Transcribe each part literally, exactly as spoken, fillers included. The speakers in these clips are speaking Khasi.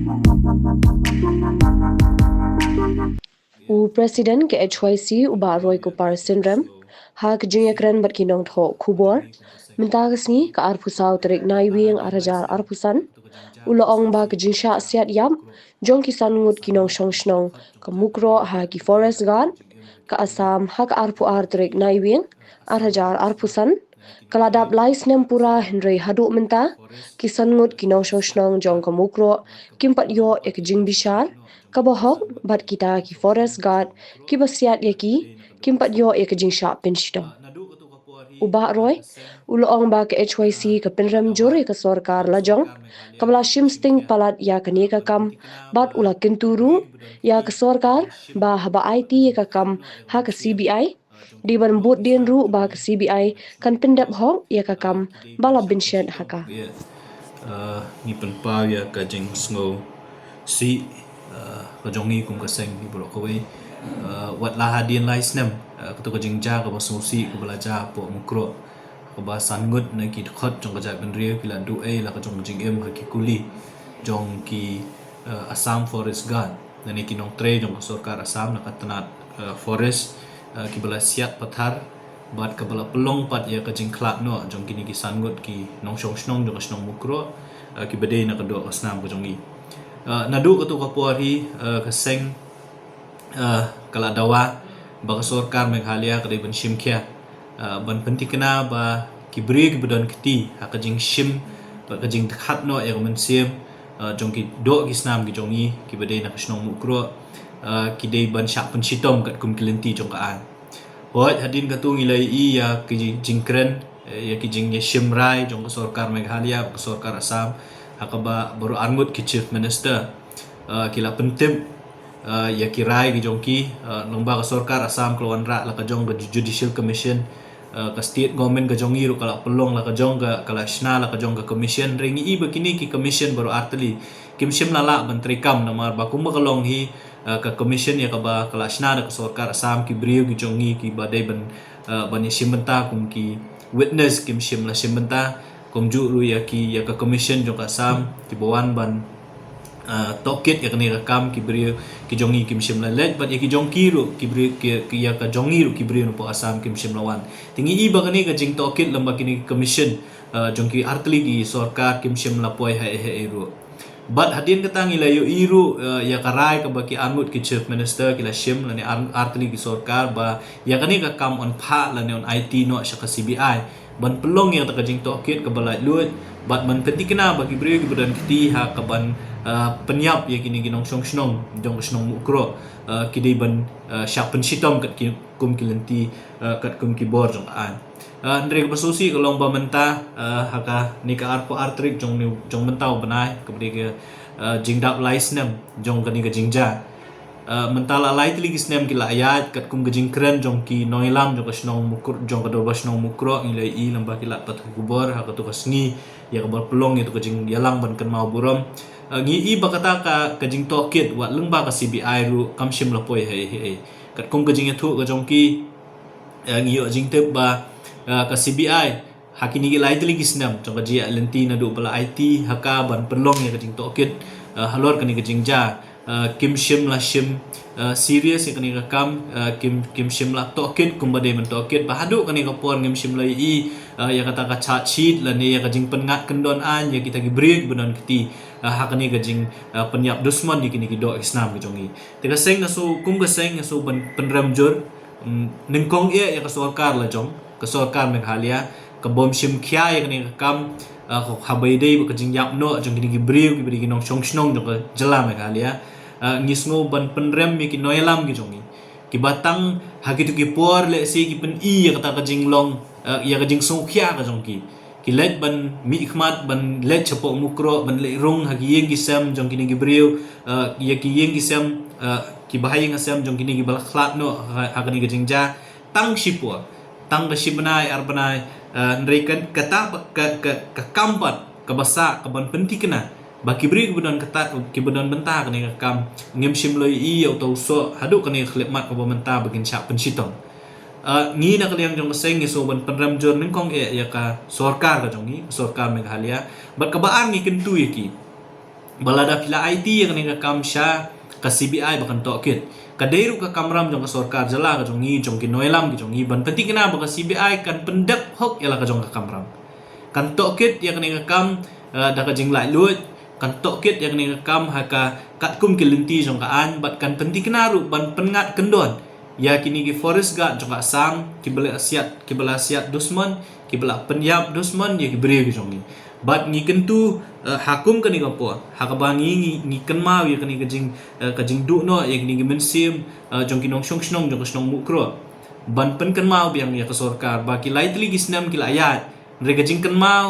U President ka H Y C u Bah Roy Kupar Synrem ha ka jingïakren bad ki nongthoh khubor mynta ka sngi ka arphew saw tarik Naiwieng ar hajar arphew san u la ong ba ka jingshah siat ïap jong ki san ngut ki nongshong shnong ka Mukroh ha ki Forest Guard ka Assam ha ka arphew ar tarik Naiwieng ar hajar arphew san ka la dap lai snem pura, hynrei haduh mynta ki san ngut ki nongshong shnong jong ka Mukroh kim pat ïoh ïa ka jingbishar kaba hok bad kita ki Forest Guard kiba siat ïa ki kim pat ïoh ïa ka jingshah pynshitom. U Bah Roy u la ong ba ka H Y C ka pynrem jur ïa ka sorkar lajong kaba la shim sting palat ïa kane ka kam bad u la kyntu ruh ïa ka sorkar ba haba aiti ïa ka kam ha ka C B I dei ban bud dien ruh ba ka C B I kan pyndep hok ïa ka kam ba la bynshet ha ka. Uh, ngi pynpaw ïa ka jingsngewsih uh, ka jong ngi kum ka seng ngi baroh kawei. Uh, wat la hadien lai snem uh, kato ka jingjia kaba sngewsih kaba la jia hapoh Mukroh, kaba san ngut na ki dkhot jong ka jaitbynriew ki la duh ei la ka jong jingim ha ki kuli jong ki uh, Assam Forest Guard, lane ki nongtrei jong ka sorkar Assam na ka tnat uh, forest uh, kiba la siat pathar bad kaba la pynlong pat ïa ka jingkhlad noh jong kine ki san ngut ki nongshong shnong jong ka shnong Mukroh uh, kiba dei na ka doh ka snam ka jong ngi. Uh, naduh kato ka por hi uh, ka seng uh, ka la dawa ba ka sorkar Meghalaya ka dei ban shim khia uh, ban pynthikna ba ki briew kiba don kti ha ka jingshim bad ka jingdkhat noh ïa ka mynsiem uh, jong ki doh ki snam ki jong ngi kiba dei na ka shnong Mukroh uh, ki dei ban shah pynshitom katkum ki lynti jong ka aiñ. Hooid, hadien katto ngi la ïohi ïa ki jingkren eh, ïa ki jingïashim rai jong ka sorkar Meghalaya bad ka sorkar Assam ha kaba baroh arngut ki Chief Minister uh, ki la pyntip uh, ïa ki rai ki jong ki uh, lyngba ka sorkar Assam ka la wanrah la ka jong ka Judicial Commission uh, ka State Government ka jong ngi ruh ka la pynlong la ka jong ka, ka la shna la ka jong ka commission. Hynrei ngi i ba kine ki commission baroh artylli kim shym la lah ban treikam namar ba kumba ka long hi uh, ka commission ïa kaba ka la shna da ka sorkar Assam, ki briew ki jong ngi kiba dei ban uh, ban ïashim bynta kum ki witness kim shym la shim bynta. Kumjuh ruh ïa ki ïa ka commission jong ka Assam kiba wan ban uh, tohkit ïa kane ka kam ki briew ki jong ngi kim shym la leit bad ïa ki jong ki ruh ki briew ki, ki ïa ka jong ngi ruh ki briew napoh Assam kim shym la wan. Te ngi i ba kane ka jingtohkit lyngba kine ki commission uh, jong ki artylli ki sorkar kim shym la poi ha ei ha ei ruh. Bad hadien kata ngi la ïohi ruh uh, ïa ka rai kaba ki arngut ki Chief Minister ki la shim lane ar, artylli ki sorkar ba ïa kane ka kam yn phah lane yn aiti noh sha ka C B I ban pynlong ïa kata ka jingtohkit kaba laitluid bad ban pynthikna ba ki briew kiba don kti ha kaban uh, pynïap ïa kine ki nongshong shnong jong ka shnong Mukroh uh, ki dei ban uh, shah pynshitom katkum ki lynti uh, katkum ki bor jong ka aiñ. Uh, hynrei kaba sngewsih ka long ba mynta uh, ha kane ka arphew ar tarik jong, jong mynta u bnai kaba dei ka uh, jingdap lai snem jong kane ka jingjia. Uh, mynta la lai tylli ki snem ki la ïaid katkum ka jingkren jong ki nongïalam jong ka shnong Mukroh, jong ka dorbar shnong Mukroh ngi la i lyngba ki lad pathai khubor ha kato ka sngi ïa kaba pynlong ïa kato ka jingïalang ban kynmaw burom. Uh, ngi i ba kata ka, ka jingtohkit wat lyngba ka C B I ruh kam shym la poi ha ei ha ei. Katkum ka jingïathuh ka jong ki uh, ngi ïoh jingtip ba uh, ka C B I ha kine ki lai tylli ki snem jong ka jingïaid lynti naduh ba la aiti ha ka ban pynlong ïa ka jingtohkit uh, halor kane ka jingjia uh, kim shym la shim uh, serious ïa kane ka kam uh, kim kim shym la tohkit kumba dei ban tohkit ba haduh kane ka por ngim shym la ïohi uh, ïa kata ka charge sheet lane ïa ka jingpynngat kyndon aiñ ïa kita ki briew kiba don kti uh, ha kane ka jing uh, pynïap dusmon ïa kine ki doh ki snam ki jong ngi. Te ka seng nga shu kum ka seng nga shu ban pynrem jur mm, nyngkong eh ïa ka sorkar lajong, ka sorkar Meghalaya ka bym shim khia ïa kane ka kam uh, haba ïadei bad ka jingïap noh jong kine ki briew kiba dei ki nongshong shnong jong ka jylla Meghalaya. Uh, ngi sngew ban pynrem ïa ki nongïalam ki jong ngi kiba tang ha kito ki por lehse ki pyni ïa kata ka jinglong uh, ïa ka jingsngewkhia ka jong ki. Ki leit ban mihkhmat ban leit shapoh Mukroh ban leit rung ha ki ïing ki sem jong kine ki briew uh, ïa ki ïing ki sem uh, ki bahaïing hasem jong kine kiba la khlad noh ha, ha kane ka jingjia tang shipor tang ka shi bnai ar bnai uh, hynrei kata ka, ka, ka kam pat kaba sah kaban pynthikna ba ki briew kiba don kata kiba don bynta kane ka kam ngim shym la ïohi ïa uta u soh haduh kane ka khyllipmat kaba mynta ba kin shah pynshitom. Uh, ngi na ka liang jong ka seng ngi shu ban pynrem jur nyngkong eh ïa ka sorkar ka jong ngi, ka sorkar Meghalaya. Bad kaba ar ngi kyntu ïa ki. ba lada phi la aiti ïa kane ka kam sha ka C B I ba kan tohkit, ka dei ruh ka kamram jong ka sorkar jylla ka jong ngi, jong ki nongïalam ki jong ngi, ban pynthikna ba ka C B I kan pyndep hok ïa la ka jong ka kamram. Kan tohkit ïa kane ka kam, eh, da ka jinglaitluid, kan tohkit ïa kane ka kam ha ka katkum ki lynti jong ka aiñ, bad kan pynthikna ruh ban pynngat kyndon ïa kine ki forest guard jong ka Assam, kiba la siat, kiba la siat dusmon, kiba la pynïap dusmon ïa ki briew ki jong ngi. Bad ngi kyntu, eh, ha kum kane ka por, ha kaba ngi, ngi, ngi kynmaw ïa kane ka jing, eh, ka jingduh noh ïa kine ki mynsiem, eh, jong ki nongshong shnong jong ka shnong Mukroh, ban pynkynmaw biang ïa ka sorkar ba ki lai tylli ki snem ki la ïaid, hynrei ka jingkynmaw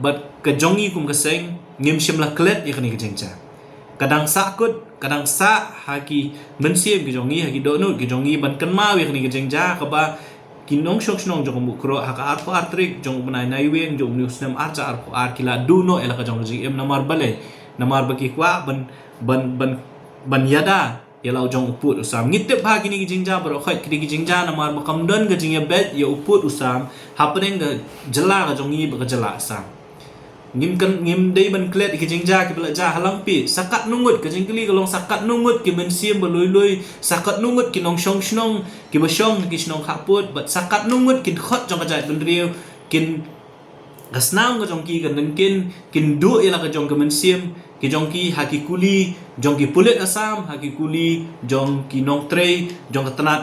bad ka jong ngi kum ka seng, ngim shym la klet ïa kane ka jingjia. Ka dang sahkut, ka dang sah ha ki mynsiem ki jong ngi, ha ki dohnud ki jong ngi, ban kynmaw ïa kane ka jingjia kaba ki nongshong shnong jong ka Mukroh ha ka arphew ar tarik jong u bnai Naiwieng jong une u snem ar hajar arphew ar ki la duh noh ïa la ka jong ka jingim. Namar balei? Namar ba ki kwah ban, ban, ban, ban ïada ïa la u jong u pud u sam. Ngi tip ba kine ki jingjia baroh khoit ki dei ki jingjia namar ba kam don ka jingïabeit ïa u pud u sam hapdeng ka jylla ka jong ngi bad ka jylla Assam. Ngim kan, ngim dei ban klet ïa ki jingjia kiba la jia ha Langpih. Sa katno ngut, ka jingkylli ka long, sa katno ngut ki mynsiem ba lui lui, sa katno ngut ki nongshong shnong kiba shong ha ki shnong khappud, bad sa katno ngut ki dkhot jong ka jaitbynriew, kin, ka snam ka jong ki kan lyngkhin, kin duh ïa la ka jong ka mynsiem ki jong ki ha ki kuli jong ki pulit Assam, ha ki kuli jong ki nongtrei jong ka tnat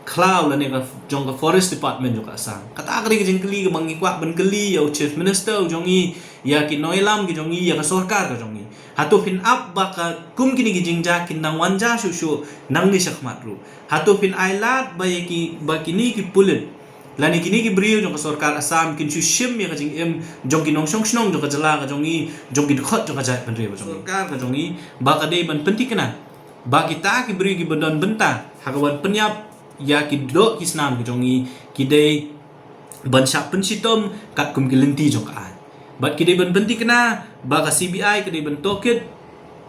khlaw lane ka jong ka Forest Department jong ka Assam. Kata ka dei ka jingkylli kaba ngi kwah ban kylli ïa u Chief Minister u jong ngi, ïa ki nongïalam ki jong ngi, ïa ka sorkar ka jong ngi. Hato phin ap ba ka kum kine ki jingjia kin nang wan jia shuh shuh nangne shakhmat ruh? Hato phin ailad ba ïa ki, ba kine ki pulit lane kine ki briew jong ka sorkar Assam kin shu shim ïa ka jingim jong ki nongshong shnong jong ka jylla ka jong ngi, jong ki dkhot jong ka jaitbynriew ka jong ngi? Sorkar ka jong ngi ba ka dei ban pynthikna ba kita ki briew kiba don bynta ha ka ban pynïap ïa ki doh ki snam ki jong ngi ki dei ban shah pynshitom katkum ki lynti jong ka aiñ. Bad ki dei ban pynthikna ba ka C B I ka dei ban tohkit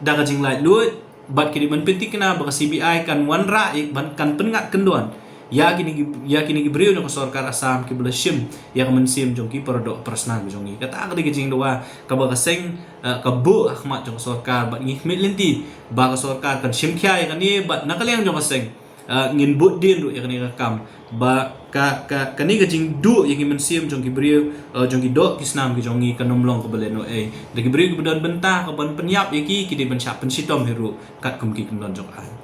da ka jinglaitluid, bad ki dei ban pynthikna ba ka C B I kan wanrah ïa, ban kan pynngat kyndon ïa kine ki, ïa kine ki briew jong ka sorkar Assam kiba la shim ïa ka mynsiem jong ki paradoh parasnam ki jong ngi. Kata ka dei ka jingdawa kaba ka seng, eh, ka buh ha khmat jong ka sorkar, bad ngi khmih lynti ba ka sorkar kan shim khia ïa kane, bad na ka liang jong ka seng, eh, ngin bud dien ruh ïa kane ka kam ba ka, ka, kane ka jingduh ïa ki mynsiem jong ki briew, eh, jong ki doh ki snam ki jong ngi kan ym long kaba lehnohei. Da ki briew kiba don bynta ka ban pynïap ïa ki, ki dei ban shah pynshitom hi ruh katkum ki kyndon jong ka aiñ.